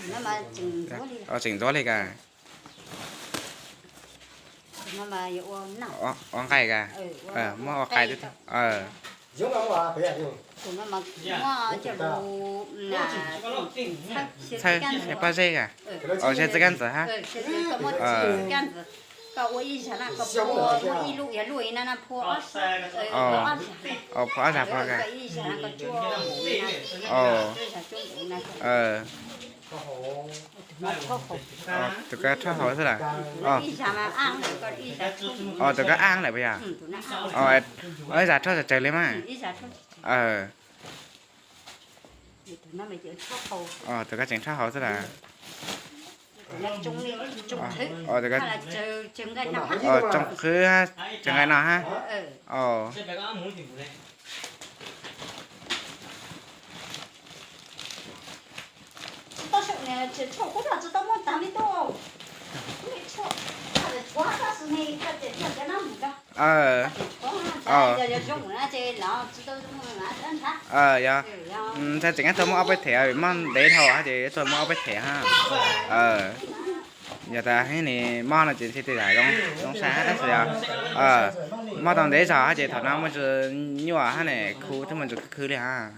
Tseem ntxuav li ka. Ua nqaij ka. Muab ua qais. Txhawb pob zeb ka. Ua siav txiv kab ntxawm hab. Phua ob zag phua ka. Tus kab rhaub hauv xwb las. Tus kab aj lawm puas yog? Ib zag rhaub tsawg tsawg li mas. Tus kab tseem rhaub hauv xwb las. Tsoo qhwv, tsoo nqaij no hab. Yog, ntshai tseem tuaj muab ob peb them, mob ntev dhau hab ces tuaj muab ob peb them hab. Yog tas ib nim mob no ces ntshe tej zag zoo sai hab tab sis yog mob tau ntev zog hab ces thaum no muaj ntsis nyuaj hab ne, khu twb muaj ntsis khwv khwv li hab.